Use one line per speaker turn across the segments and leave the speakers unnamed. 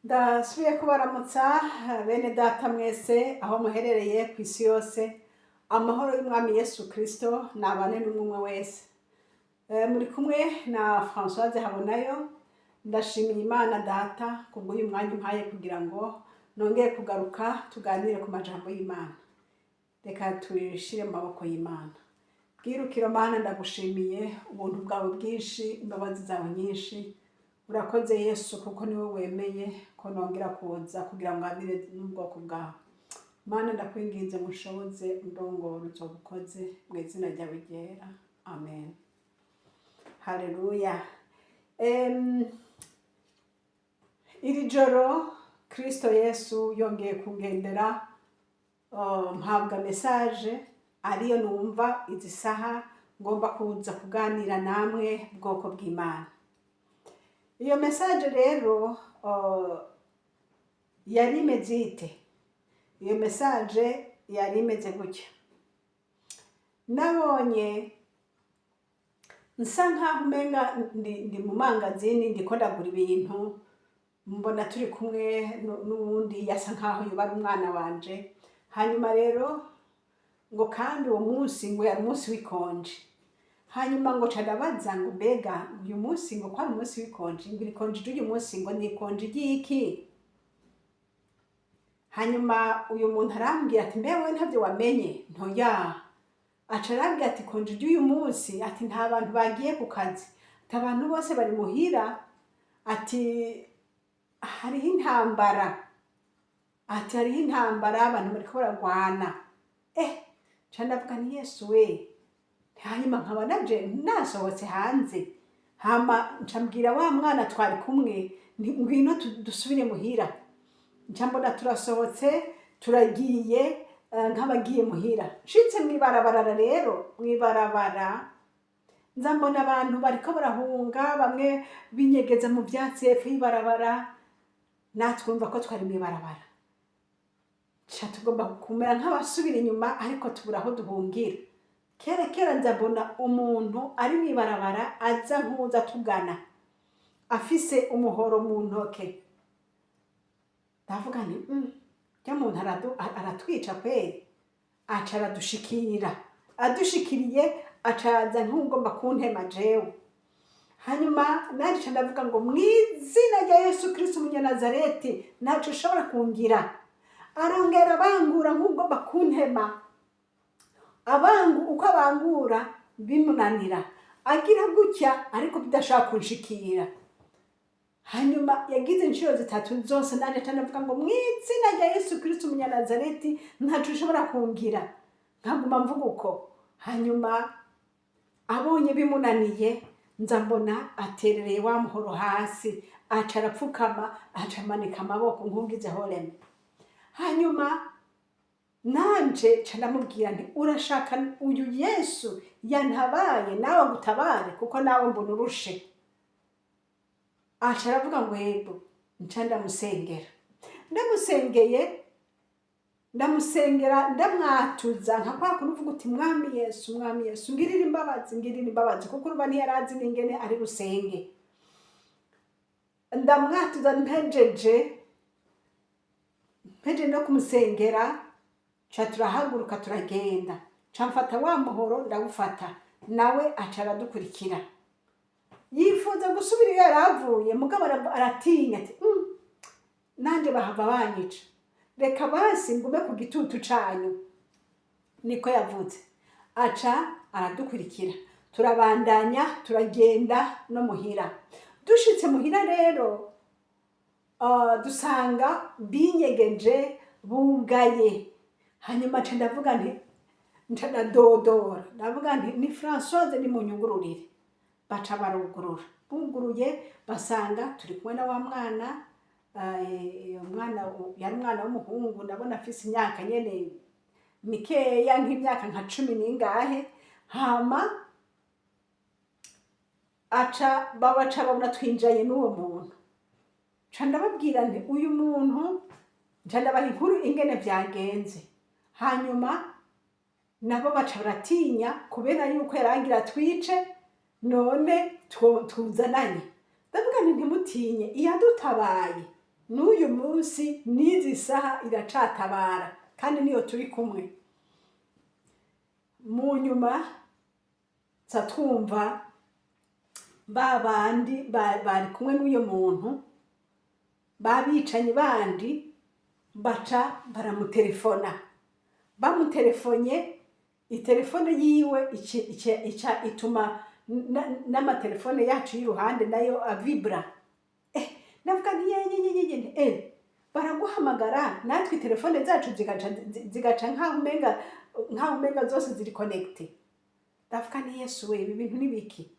Ndasubiye kubaramutsa bene data mwese aho muherereye ku isi yose. Amahoro y'Umwami Yesu Kristo nabane n'umwe wese. Muri kumwe na Françoise Habonayo. Ndashimiye Imana Data kubw'uyu mwanya umpaye kugira ngo nongeye kugaruka tuganire ku majambo y'Imana. Reka tuyishire mu maboko y'Imana. Bwirukiro Mana, ndagushimiye ubuntu bwawe bwinshi, imbabazi zawe nyinshi. Urakoze Yesu, kuko niwe wemeye ko nongera kuza kugira ngo nganire n'ubwoko bwawe. Mana, ndakwinginze mushoboze, undongore, uzobukoze mu izina ryawe ryera, amen. Haleluya. Iri joro Kristo Yesu yongeye kungendera, mpabwa message ariyo numva izi saha ngomba kuza kuganira namwe, bwoko bw'Imana. Iyo message rero yari imeze ite? Iyo message yari imeze gutya: nabonye nsa nkaho umenga ndi mu mangazini, ndiko ndagura ibintu. Mbona turi kumwe n'uwundi yasa nkaho yoba ari umwana wanje. Hanyuma rero ngo kandi uwo munsi ngo yari umunsi w'ikonje. Hanyuma ngo ca ndabaza ngo: "Mbega uyu munsi ngo ko ari umunsi w'ikonje, ngo iri konje ry'uyu munsi ngo ni ikonje ry'iki?" Hanyuma uyu muntu arambwira ati: "Mbe wewe ntabyo wamenye?" Ntoya. Aca arambwira ati: "Konje ry'uyu munsi," ati, "nta bantu bagiye ku kazi," ati, "abantu bose bari muhira," ati, "hariho intambara," ati, "hariho intambara, abantu bariko baragwana." Ca ndavuga nti: "Yesu we!" Hanyuma nkaba naje nasohotse hanze. Hama nca mbwira wa mwana twari kumwe nti: "Ngwino dusubire muhira." Nca mbona turasohotse, turagiye, nk'abagiye muhira. Nshitse mw'ibarabara rero, mw'ibarabara nza mbona abantu bariko barahunga, bamwe binyegeza mu vyatsi hepfo y'ibarabara. Natwe umva ko twari mw'ibarabara, ca tugomba kumera nk'abasubira inyuma, ariko tubura aho duhungira. Kera kera nza mbona umuntu ari mw'ibarabara aza nk'uza tugana, afise umuhoro mu ntoke. Ndavuga nti: Rya muntu aratwica kweri." Aca aradushikira. Adushikiriye, aca aza nk'ugomba kuntema jewe. Hanyuma nanje ca ndavuga ngo: "Mw'izina rya Yesu Kristo umunyanazareti, ntaco ushobora kungira." Arongera abangura nk'ugomba kuntema. Abangu uko abangura bimunanira, agira gutya ariko bidashobora kunshikira. Hanyuma yagize inshuro zitatu zose, nanje ca ndavuga ngo: "Mw'izina rya Yesu Kristo umunyanazareti, ntaco ushobora kungira." Nkaguma mvuga uko. Hanyuma abonye bimunaniye, nza mbona aterereye wa muhoro hasi, aca arapfukama, aca amanika amaboko nk'ugize horeme. Hanyuma nanje ca ndamubwira nti: "Urashaka uyu Yesu yantabaye nawe agutabare, kuko nawe mbona urushe?" Aca aravuga ngo: "Yego." Nca ndamusengera. Ndamusengeye, ndamusengera, ndamwatuza nka kwa kuntu uvuga uti: "Mwami Yesu, Mwami Yesu, ngirira imbabazi, ngirira imbabazi," kuko urumva ntiyarazi n'ingene ari busenge. Ndamwatuza, mpejeje no kumusengera, ca turahaguruka, turagenda. Ca mfata wa muhoro, ndawufata, nawe aca aradukurikira. Yifuza gusubira iyo yari avuye, mugabo aratinya ati: Nanje bahava banyica, reka basi ngume ku gitutu canyu." Niko yavuze. Aca aradukurikira, turabandanya, turagenda no muhira. Dushitse muhira rero, dusanga binyegeje, bugaye. Hanyuma nca ndavuga nti, nca ndadodora, ndavuga nti: "Ni Françoise, nimunyugururire." Baca barugurura. Buguruye, basanga turi kumwe na wa mwana. Umwana yari umwana w'umuhungu, ndabona afise imyaka nyene mikeya, nk'imyaka nka 10 n'ingahe. Hama aca babaca babona twinjanye n'uwo muntu. Nca ndababwira nti: "Uyu muntu," nca ndabaha inkuru ingene vyagenze. Hanyuma nabo baca baratinya kubera yuko yarangira twice, none tuzananye. Ndavuga nti: "Ntimutinye, iyadutabaye." N'uyu munsi n'izi saha iracatabara, kandi niyo turi kumwe. Mu nyuma nza twumva ba bandi bari kumwe n'uyo muntu, babicanyi bandi, baca baramutelefona. Bamutelefonnye, itelefone yiwe ica ituma n'amatelefone yacu y'iruhande nayo avibra. Ndavuga nti: "Yenyenyenyenye, baraguhamagara, natwe telefone zacu zigaca nkaho umenga zose ziri connecté." Ndavuga nti: "Yesu we, ibi bintu ni biki?"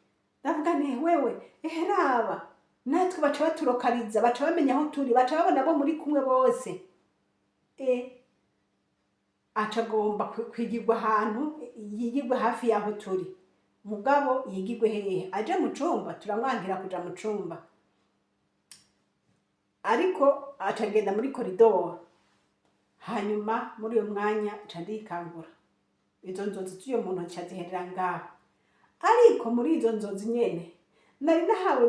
Ndavuga nti: "Wewe, ehe, raba, natwe baca baturokariza, baca bamenya aho turi, baca babona bo muri kumwe bose." Aca agomba kwigirwa ahantu, yigirwe hafi y'aho turi. Mugabo yigirwe hehe? Aje mu cumba? Turamwangira kuja mu cumba, ariko aca agenda muri koridoro. Hanyuma muri uyo mwanya nca ndikangura. Izo nzozi z'uyo muntu nca ziherera ngaho. Ariko muri izo nzozi nyene nari nahawe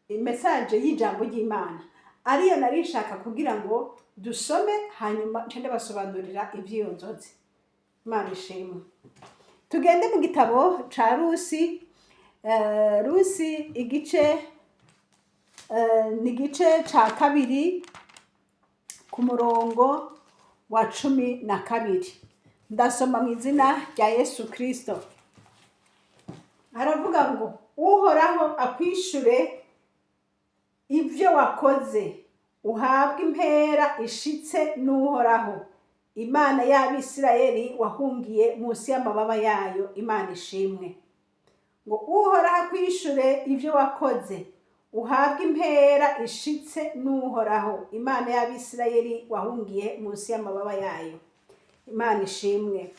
message y'ijambo ry'Imana, ariyo nari nshaka kugira ngo dusome, hanyuma nce ndabasobanurira ivy'iyo nzozi. Imana ishimwe. Tugende mu gitabo ca Rusi, Rusi igice, ni igice ca kabiri, ku murongo wa 12. Ndasoma mu izina rya Yesu Kristo. Aravuga ngo: "Uhoraho akwishure ibyo wakoze, uhabwe impera ishitse n'Uhoraho, Imana y'Abisirayeli wahungiye munsi y'amababa yayo." Imana ishimwe. Ngo: "Uhoraho akwishure ibyo wakoze, uhabwe impera ishitse n'Uhoraho, Imana y'Abisirayeli wahungiye munsi y'amababa yayo." Imana ishimwe.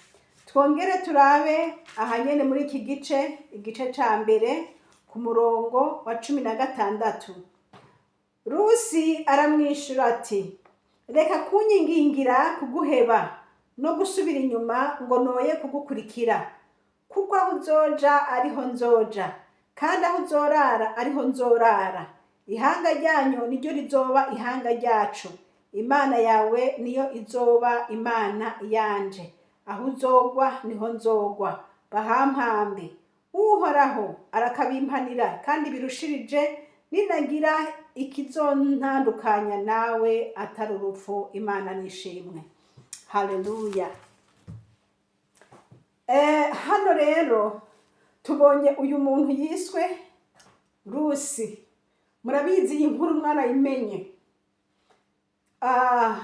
Twongere turabe aha nyene muri iki gice, igice ca mbere, ku murongo wa 16. Rusi aramwishura ati: "Reka kunyingingira kuguheba no gusubira inyuma ngo noye kugukurikira, kuko aho uzoja ariho nzoja, kandi aho uzorara ariho nzorara. Ihanga ryanyu niryo rizoba ihanga ryacu, Imana yawe niyo izoba Imana yanje. Aho uzogwa niho nzogwa, bahampambe. Uhoraho arakabimpanira kandi birushirije, ninagira ikizontandukanya nawe atari urupfu." Imana nishimwe, haleluya. Hano rero tubonye uyu muntu yiswe Rusi. Murabizi, iyi nkuru mwarayimenye.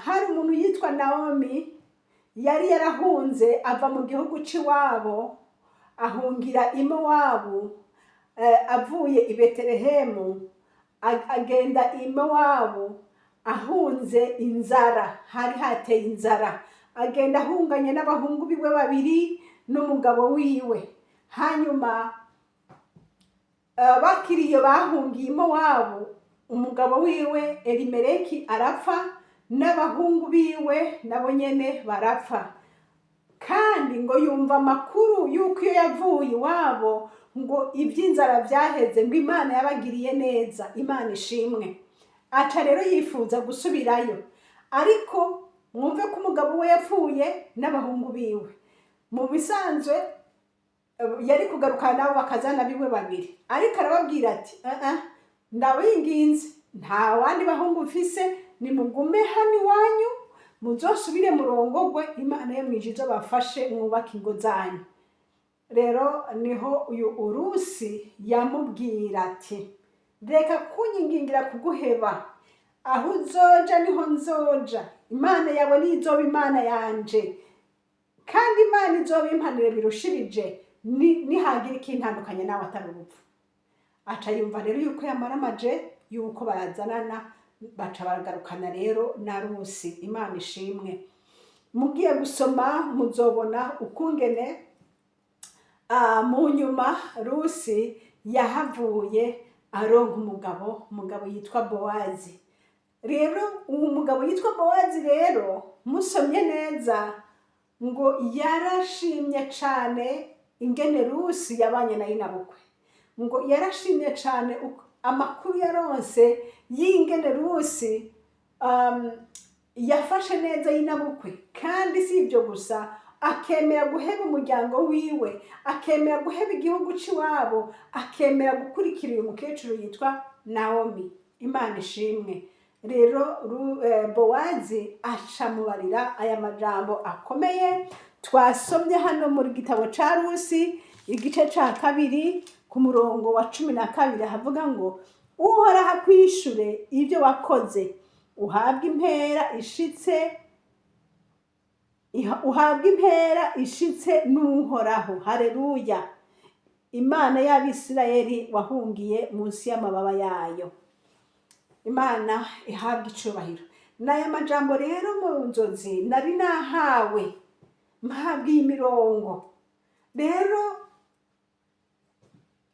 Hari umuntu yitwa Naomi yari yarahunze ava mu gihugu c'iwabo, ahungira i Mowabu, avuye i Betelehemu, agenda i Mowabu ahunze inzara. Hari hateye inzara. Agenda ahunganye n'abahungu biwe babiri n'umugabo wiwe. Hanyuma bakiriye bahungiye i Mowabu, umugabo wiwe Elimeleki arapfa, n'abahungu biwe nabo nyene barapfa. Kandi ngo yumva amakuru y'uko iyo yavuye iwabo ngo iby'inzara byaheze, ngo Imana yabagiriye neza. Imana ishimwe. Aca rero yifuza gusubirayo, ariko mwumve ko umugabo we yapfuye n'abahungu biwe. Mu bisanzwe yari kugarukana nabo bakazana biwe babiri, ariko arababwira ati: "Ah, ah, ndabinginze, nta bandi bahungu mfise, nimugume hano iwanyu, muzosubire murongogwe, Imana yo mwijuru izobafashe mwubake ingo zanyu." Rero niho uyu Urusi yamubwira ati: "Reka kunyingingira kuguheba, aho uzoja niho nzoja, Imana yawe niyo izoba Imana yanje, kandi Imana izoba impanire birushirije nihagira ikintandukanye nawe atari urupfu." Aca yumva rero yuko yamaramaje yuko barazanana, baca baragarukana rero na Rusi. Imana ishimwe. Mugiye gusoma muzobona ukungene mu nyuma Rusi yahavuye aronka umugabo, umugabo yitwa Bowazi. Rero uwo mugabo yitwa Bowazi rero, musomye neza, ngo yarashimye cane ingene Rusi yabanye na nyinabukwe. Ngo yarashimye cane. Amakuru yaronse y'ingene Rusi yafashe neza y'inabukwe, kandi si ibyo gusa, akemera guheba umuryango wiwe, akemera guheba igihugu c'iwabo, akemera gukurikira uyu mukecuru yitwa Naomi. Imana ishimwe. Rero Bowazi acamubarira aya majambo akomeye twasomye hano mu gitabo ca Rusi, igice ca 2, ku murongo wa 12, havuga ngo: "Uhoraho akwishure ibyo wakoze, uhabwe impera ishitse, uhabwe impera ishitse n'Uhoraho, hareruya, Imana y'Abisirayeli wahungiye munsi y'amababa yayo." Imana ihabwa icubahiro. N'aya majambo rero mu nzozi nari nahawe, mpabwa iyi mirongo. Rero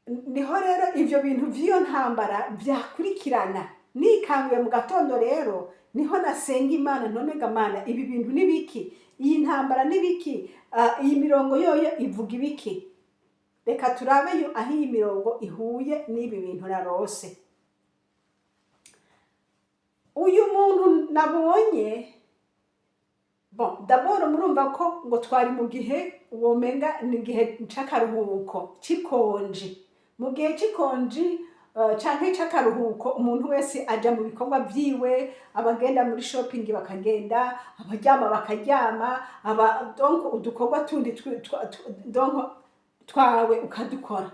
niho rero ivyo bintu vy'iyo ntambara vyakurikirana. Nikanguye mu gatondo rero, niho nasenga Imana: "None ga Mana, ibi bintu ni biki? Iyi ntambara ni biki? Ah, iyi mirongo yoyo ivuga ibiki?" Reka turabe yo aho iyi mirongo ihuye n'ibi bintu narose. Uyu muntu nabonye, bon, d'abord murumva ko ngo twari mu gihe womenga ni igihe c'akaruhuko c'ikonji. Mu gihe c'ikonji canke c'akaruhuko, umuntu wese aja mu bikorwa vyiwe: abagenda muri shopping bakagenda, abaryama bakaryama, aba donc udukorwa tundi donc twawe ukadukora.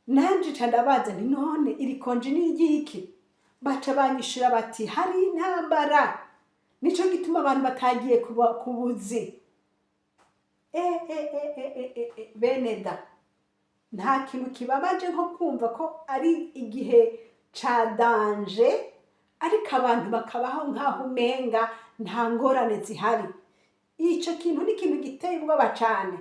Nanje ca ndabaza nti: "None iri konji ni iryiki?" Baca banyishura bati: "Hari intambara, nico gituma abantu batagiye kuba ku buzi." E, e, e, e, e, e, e, bene da, nta kintu kibabaje nko kumva ko ari igihe ca danger, ariko abantu bakabaho nk'aho umenga nta ngorane zihari. Ico kintu ni ikintu giteye ubwoba cane.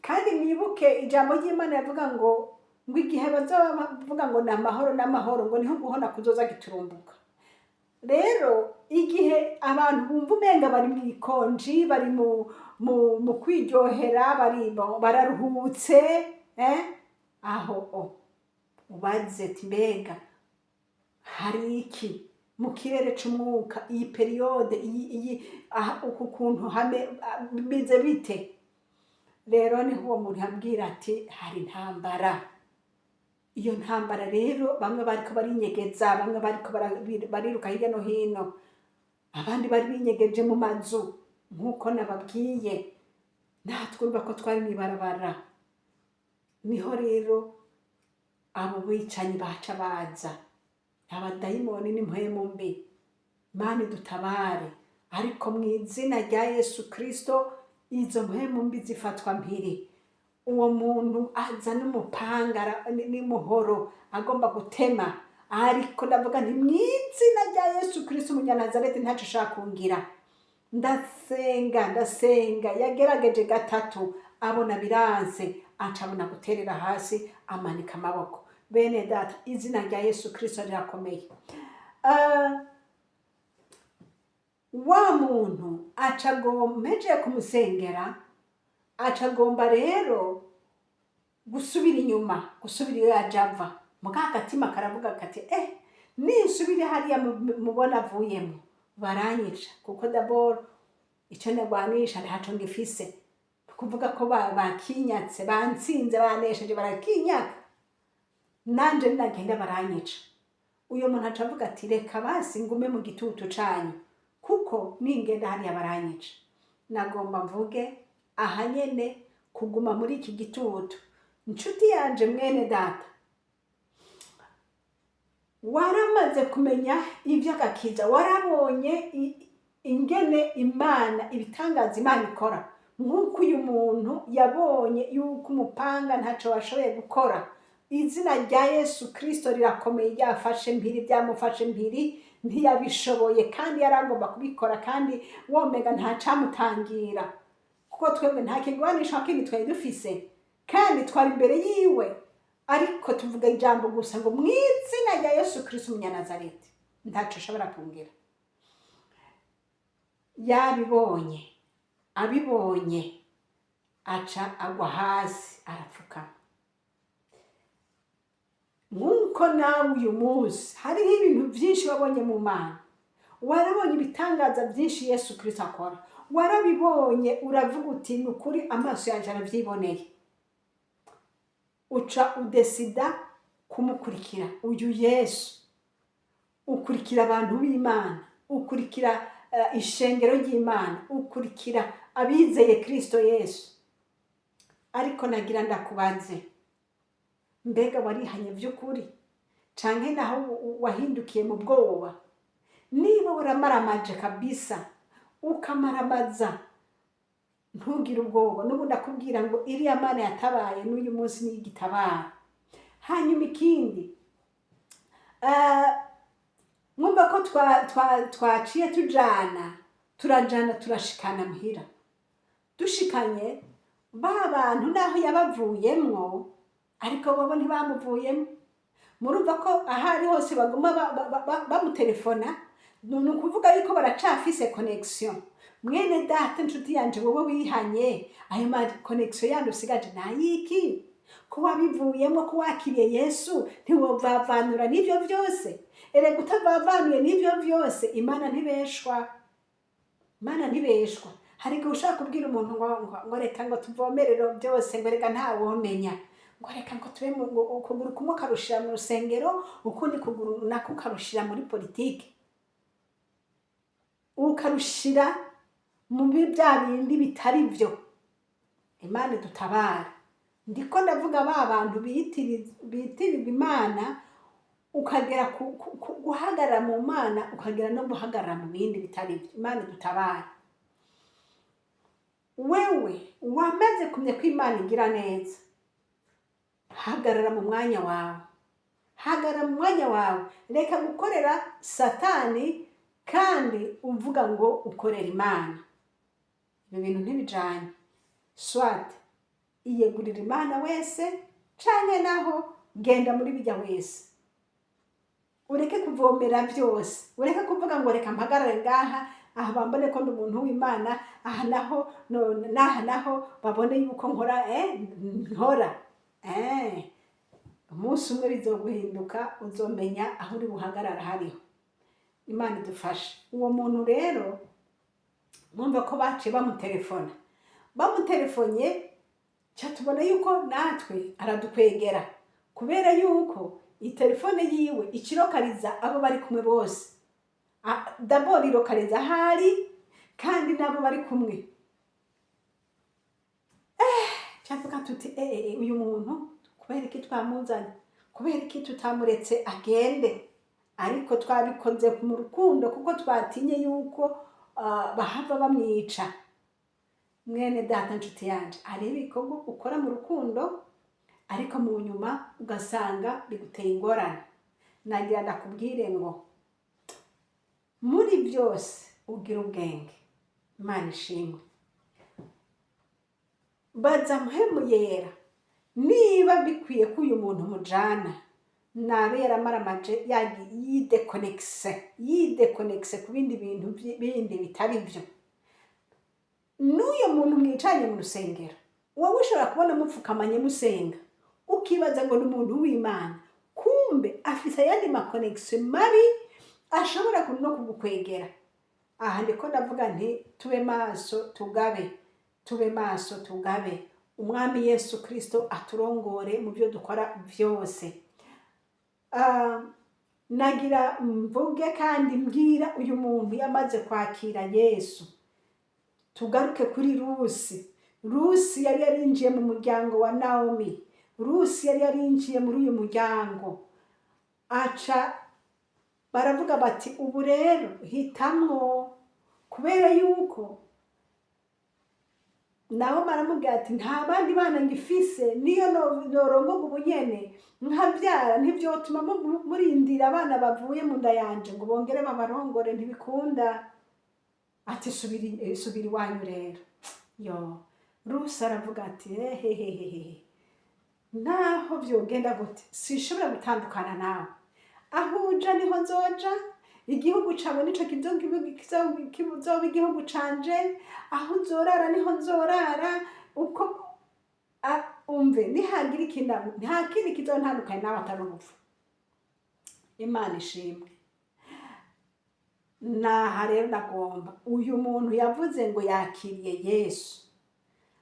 Kandi mwibuke ijambo ry'Imana yavuga ngo igihe bazoba bavuga ngo ni amahoro n'amahoro, ngo niho guhona kuzoza giturumbuka. Rero igihe abantu bumva umenga bari mu ikonji, bari mu kwiryohera, bari bararuhutse, aho o ubaze ati: "Mbega hari iki mu kirere c'umwuka? Iyi période iyi aha, uku kuntu hame bimeze bite?" Rero niho uwo muntu yambwira ati: "Hari intambara." Iyo ntambara rero, bamwe bariko barinyegeza, bamwe bariko bariruka hirya no hino, abandi bari binyegeje mu mazu nk'uko nababwiye. Natwe urumva ko twari mw'ibarabara. Niho rero abo bicanyi baca baza, abadayimoni n'impwemu mbi. Mana dutabare! Ariko mu izina rya Yesu Kristo, izo mpwemu mbi zifatwa mpiri. Uwo muntu aza n'umupanga n'umuhoro, agomba gutema, ariko ndavuga nti: "Mu izina rya Yesu Kristo umunyanazareti, ntaco ushaka kungira." Ndasenga, ndasenga. Yagerageje gatatu, abona biranse, aca abona guterera hasi, amanika amaboko. Bene data, izina rya Yesu Kristo rirakomeye. Wa muntu aca agomba kumusengera, aca agomba rero gusubira inyuma, gusubira iyo yaje ava. Muga agatima karavuga kati: "Ninsubire hariya mubona avuyemo baranyica, kuko d'abord icyo nagwanisha ntaco ngifise." Kuvuga ko bakinyatse, bantsinze, banesheje, barakinyaka, nanje nagenda baranyica. Uyo muntu aca avuga ati: "Reka basi ngume mu gitutu canyu, kuko ningenda hariya baranyica." Nagomba mvuge aha nyene, kuguma muri iki gitutu, nshuti yanje, mwene data, waramaze kumenya ivy'agakiza, warabonye ingene Imana, ibitangaza Imana ikora, nk'uko uyu muntu yabonye yuko umupanga ntaco washoboye gukora. Izina rya Yesu Kristo rirakomeye, ryafashe mpiri, byamufashe mpiri, ntiyabishoboye kandi yari agomba kubikora, kandi womega ntacamutangira, kuko twebwe nta kigwanisho kindi twari dufise, kandi twari imbere yiwe, ariko tuvuga ijambo gusa ngo: "Mu izina rya Yesu Kristo umunyanazareti, ntaco ushobora kungira." Yabibonye, abibonye, aca agwa hasi, arapfukama. Nk'uko nawe uyu munsi hariho ibintu byinshi wabonye mu Mana, warabonye ibitangaza byinshi Yesu Kirisito akora, warabibonye, uravuga uti: "Ni ukuri, amaso yanjye arabyiboneye." Uca udesida kumukurikira uyu Yesu, ukurikira abantu b'Imana, ukurikira ishengero ry'Imana, ukurikira abizeye Kirisito Yesu. Ariko nagira ndakubaze: mbega warihanye by'ukuri, canke naho wahindukiye mu bwoba? Niba waramaramaje kabisa, ukamaramaza, ntugire ubwoba. N'ubu ndakubwira ngo iriya Mana yatabaye n'uyu munsi niyo igitabara. Hanyuma ikindi, mwumva ko twaciye tujana, turajana, turashikana muhira. Dushikanye ba bantu, naho yabavuyemwo, ariko bobo ntibamuvuyemo. Murumva ko aho ari hose baguma bamutelefona. Ni ukuvuga yuko baracafise connexion. Mwene data, inshuti yanje, wowe wihanye, ayo ma connexion yandi usigaje nayiki? Ko wabivuyemo, ko wakiriye Yesu, ntiwovavanura n'ivyo vyose. Erega utavavanuye n'ivyo vyose, Imana ntibeshwa, Imana ntibeshwa. Hari igihe ushaka kubwira umuntu ngo reka ngo tuvomerero byose, ngo reka ntawomenya, ngo reka ngo tube ngo ukuguru kumwe ukarushira mu rusengero, ukundi kuguru nako ukarushira muri politiki, ukarushira muri bya bindi bitari byo. Imana idutabara. Ndiko ndavuga ba bantu bitirirwa Imana, ukagera guhagarara mu Mana, ukagera no guhagarara mu bindi bitari byo. Imana idutabara. Wewe wamaze kumenya ko Imana igira neza, hagarara mu mwanya wawe, hagarara mu mwanya wawe. Reka gukorera Satani kandi uvuga ngo ukorera Imana. Ibi bintu ntibijanye. Soit iyegurira Imana wese, canke naho genda muri bijya wese. Ureke kuvomera byose, ureke kuvuga ngo reka mpagarare ngaha, aha bambone ko ndi umuntu w'Imana, aha naho n'aha naho babone yuko nkora, nkora. Umunsi umwe bizoguhinduka, uzomenya aho uri buhagarara hariho. Imana idufashe. Uwo muntu rero, mwumva ko baciye bamutelefona. Bamutelefonye, ca tubona yuko natwe aradukwegera, kubera yuko iyi telefone yiwe ikirokariza abo bari kumwe bose. D'abord irokariza ahari kandi n'abo bari kumwe. Cyavuga tuti: "Uyu muntu kubera iki twamuzanye? Kubera iki tutamuretse agende?" Ariko twabikoze mu rukundo, kuko twatinye yuko bahava bamwica. Mwene data, nshuti yanje, hari ibikorwa ukora mu rukundo, ariko mu nyuma ugasanga biguteye ingorane. Nagira ndakubwire ngo muri byose ugira ubwenge. Imana ishimwe. Baza Mpwemu Yera niba bikwiye ko uyu muntu mujana, nabe yaramaramaje, yidekonekise ku bindi bintu bindi bitari byo. N'uyo muntu mwicanye mu rusengero, wowe ushobora kubona mupfukamanye musenga, ukibaza ngo ni umuntu w'Imana, kumbe afise ayandi ma connexion mabi ashobora no kugukwegera. Aha ndiko ndavuga nti tube maso tugabe, tube maso tugabe. Umwami Yesu Kristo aturongore mu byo dukora byose. Nagira mvuge kandi mbwira uyu muntu yamaze kwakira Yesu. Tugaruke kuri Rusi. Rusi yari yarinjiye mu muryango wa Naomi. Rusi yari yarinjiye muri uyu muryango, aca baravuga bati: "Ubu rero hitamwo," kubera yuko nawe baramubwira ati: "Nta bandi bana ngifise, niyo norongoga ubu nyene nkabyara, ntivyotuma murindira abana bavuye mu nda yanje ngo bongere babarongore, ntibikunda." Ati: "Subira iwanyu rero." Yo, Rusi aravuga ati: "Ehehehehe, naho vyogenda gute, sinshobora gutandukana nawe. Aho uja niho nzoja, igihugu cawe nico kizoba igihugu canje, aho uzorara niho nzorara." Uko umve, nihagira ikintu, nta kindi kizontandukanye nawe atari urupfu. Imana ishimwe. Naha rero nagomba, uyu muntu yavuze ngo yakiriye Yesu,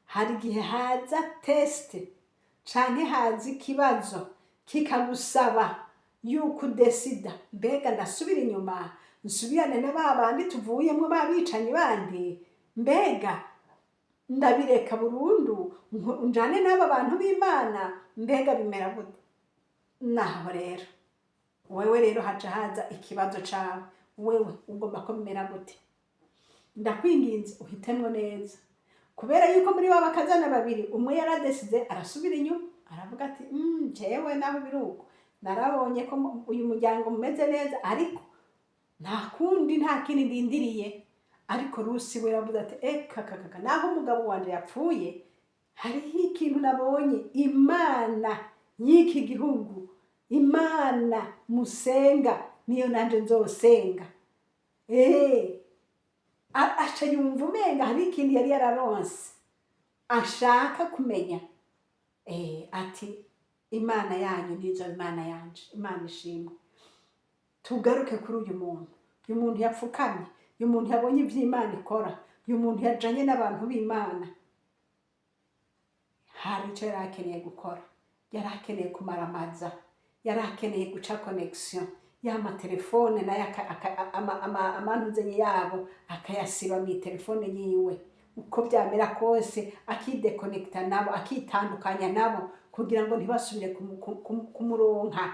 hari igihe haza test canke haza ikibazo kikagusaba yuko udesida: mbega ndasubira inyuma nsubirane na ba bandi tuvuyemwo, ba bicanyi bandi? Mbega ndabireka burundu njane n'aba bantu b'Imana? Mbega bimera gute? Naho rero wewe rero haca haza ikibazo cawe: wewe ugomba ko bimera gute? Ndakwinginze uhitemwo neza, kubera yuko muri ba bakazana babiri umwe yaradesize arasubira inyuma, aravuga ati: "Jewe naho biri uko, narabonye ko uyu muryango mumeze neza, ariko nta kundi, nta kindi ndindiriye." Ariko Rusi we yaravuze ati: "Eka kakaka, naho umugabo wanje yapfuye, hariho ikintu nabonye. Imana y'iki gihugu, Imana musenga, niyo nanje nzosenga." Aca yumva umenga hari ikintu yari yararonse ashaka kumenya. Ati: "Imana yanyu nizo Imana yanje." Imana ishimwe. Tugaruke kuri uyu muntu. Uyu muntu yapfukamye, uyu muntu yabonye ivy'Imana ikora, uyu muntu yajanye n'abantu b'Imana, hari ico yari akeneye gukora. Yari akeneye kumaramaza, yari akeneye guca connexion y'amatelefone nayo, amantuzenye yabo akayasiba mw'itelefone yiwe, uko byamera kose akidekonekita nabo, akitandukanya nabo, kugira ngo ntibasubire kumuronka.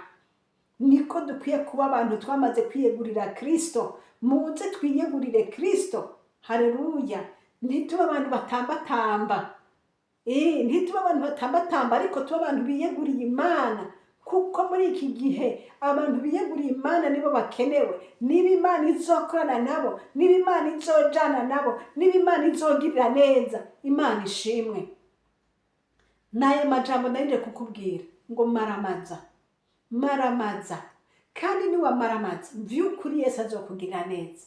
Niko dukwiye kuba abantu twamaze kwiyegurira Kristo. Muze twiyegurire Kristo. Hareruya! Ntitube abantu batambatamba. Ntitube abantu batambatamba, ariko tube abantu biyeguriye Imana, kuko muri iki gihe abantu biyeguriye Imana nibo bakenewe. Niba Imana izokorana nabo, niba Imana izojana nabo, niba Imana izogirira neza. Imana ishimwe. N'aya majambo narinde kukubwira ngo maramaza, maramaza, kandi niwamaramaza vy'ukuri, Yesu azokugirira neza.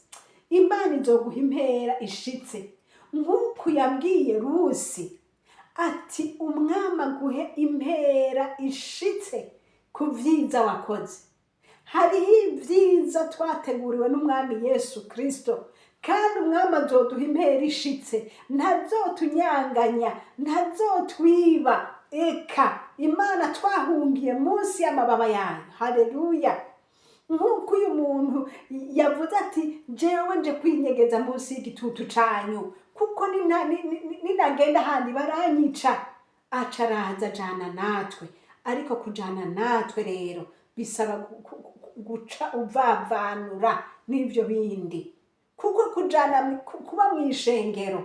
Imana izoguha impera ishitse, nk'uku yabwiye Rusi ati: "Umwami aguhe impera ishitse ku vyiza wakoze." Hariho ibyiza twateguriwe n'Umwami Yesu Kristo, kandi Umwami azoduha impera ishitse, ntazotunyanganya, ntazotwiba. Eka, Imana twahungiye munsi y'amababa yayo. Haleluya! Nk'uko uyu muntu yavuze ati: "Jewe nje kwinyegeza munsi y'igitutu canyu, kuko ninagenda ahandi baranyica." Aca araza ajana natwe. Ariko kujana natwe rero bisaba guca uvavanura n'ivyo bindi, kuko kujana kuba mw'ishengero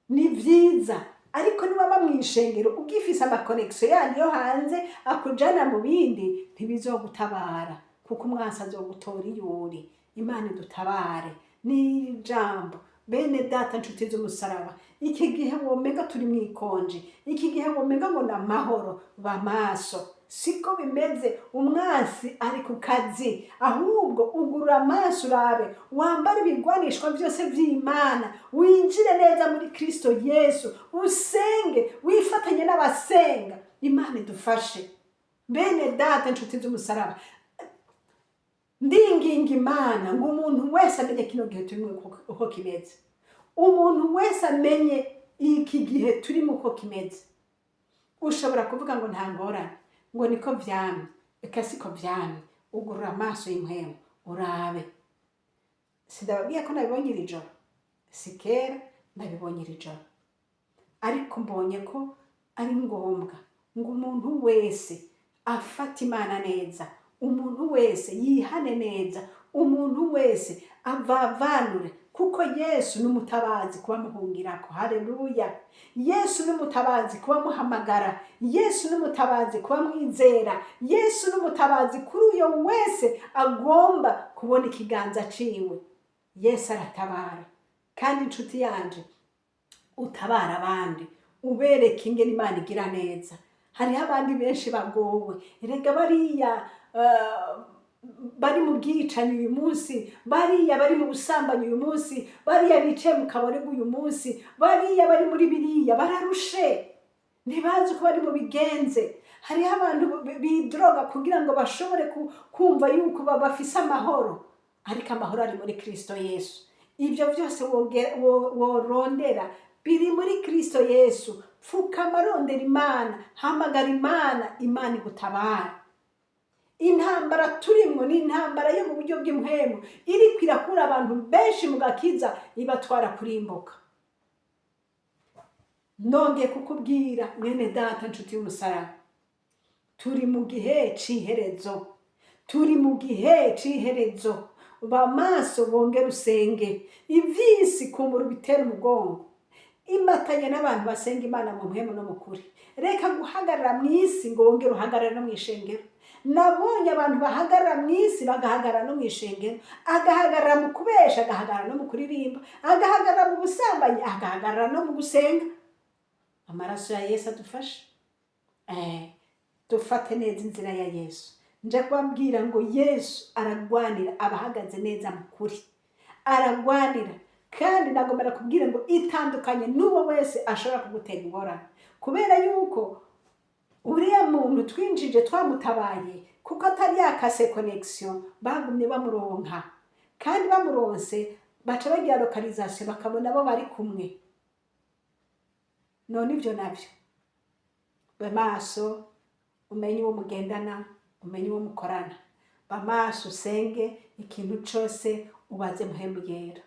ni vyiza, ariko niwaba mw'ishengero ugifise ama connexion yandi yo hanze akujana mu bindi, ntibizogutabara, kuko umwansi azogutora iyo uri. Imana idutabare. N'ijambo, bene data, nshuti z'umusaraba, iki gihe womenga turi mw'ikonje, iki gihe womenga ngo ni amahoro, ba maso, siko bimeze. Umwansi ari ku kazi. Ahubwo ugurura amaso urabe, wambare ibigwanishwa byose by'Imana, winjire neza muri Kristo Yesu, usenge, wifatanye n'abasenga. Imana idufashe. Bene data, inshuti z'umusaraba, ndinginga Imana ngo umuntu wese amenye kino gihe turimo uko kimeze, umuntu wese amenye iki gihe turimo uko kimeze. Ushobora kuvuga ngo nta ngorane, ngo niko vyamye. Eka, siko vyamye. Ugurura amaso y'impwemu urabe. Sindababwiye ko nabibonye iri joro? Si kera nabibonye iri joro, ariko mbonye ko ari ngombwa ngo umuntu wese afate Imana neza, umuntu wese yihane neza, umuntu wese avavanure, kuko Yesu ni umutabazi kuba muhungirako. Haleluya! Yesu ni umutabazi kuba muhamagara, Yesu ni umutabazi kuba mwizera, Yesu ni umutabazi kuri uyo wese agomba kubona ikiganza ciwe. Yesu aratabara. Kandi inshuti yanje, utabara abandi, ubereka ingene Imana igira neza. Hariho abandi benshi bagowe. Erega bariya bari mu bwicanyi uyu munsi, bariya bari mu busambanyi uyu munsi, bariya bicaye mu kaborego uyu munsi, bariya bari muri biriya, bararushe, ntibazi uko bari mu bigenze. Hariho abantu bidroga kugira ngo bashobore kumva yuko bafise amahoro, ariko amahoro ari muri Kristo Yesu. Ibyo byose worondera biri muri Kristo Yesu. Pfukama, rondera Imana, hamagara Imana, Imana igutabara. Intambara turimwo ni intambara yo mu buryo bw'impwemu, iriko irakura abantu benshi mu gakiza, ibatwara kurimbuka. Nongeye kukubwira, mwene data, nshuti y'umusaraba, turi mu gihe c'iherezo, turi mu gihe c'iherezo. Ba maso, wongere usenge. Ivy'isi kumbura ubitera umugongo, imatanye n'abantu basenga Imana mu mpwemu no mu kuri. Reka guhagarara mu isi ngo wongere uhagarare no mu ishengero. Nabonye abantu bahagarara mu isi, bagahagarara no mu ishengero, agahagarara mu kubesha, agahagarara no mu kuririmba, agahagarara mu busambanyi, agahagarara no mu gusenga. Amaraso ya Yesu adufashe, dufate neza inzira ya Yesu. Nje kubabwira ngo Yesu aragwanira abahagaze neza mu kuri, aragwanira. Kandi nagomba kubwira ngo itandukanye n'uwo wese ashobora kugutera ingorane, kubera yuko uriya muntu twinjije twamutabaye, kuko atari yakase connexion, bagumye bamuronka. Kandi bamuronse baca bagira localisation, bakabona abo bari kumwe. None ibyo nabyo, be maso, umenye uwo mugendana, umenye uwo mukorana. Ba maso, usenge, ikintu cose ubaze Mpwemu Yera.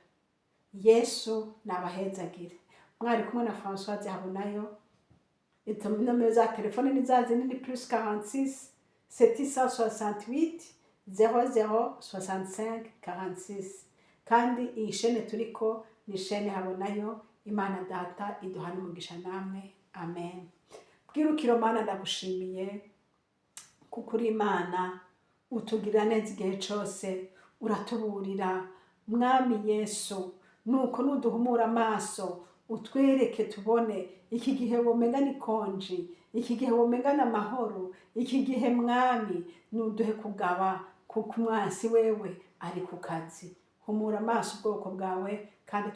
Yesu nabahezagire. Mwari kumwe na Françoise Habonayo. Nomero za telefone ni za zindi, ni +46 768 00 65 46. Kandi iyi shene turiko ni shene Habonayo. Imana Data iduhana umugisha namwe, amen. Bwirukiro Mana, ndagushimiye kuko uri Imana, utugirira neza igihe cose, uratuburira, Mwami Yesu. Nuko nuduhumura amaso, utwereke tubone iki gihe womenga ni konji, iki gihe womenga ni amahoro, iki gihe, Mwami, nuduhe kugaba, kuko umwansi wewe ari ku kazi. Humura amaso ubwoko bwawe kandi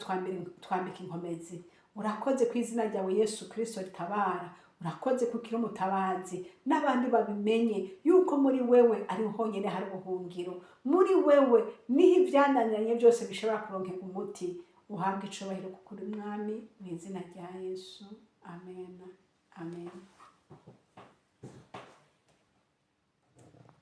twambike inkomezi. Urakoze ku izina ryawe Yesu Kirisito ritabara. Urakoze kuko uri umutabazi, n'abandi babimenye yuko muri wewe ari honyine hari ubuhungiro. Muri wewe niho ibyananiranye byose bishobora kuronkerwa umuti. Uhabwe icubahiro kuko uri Mwami, mu izina rya Yesu, amen, amen.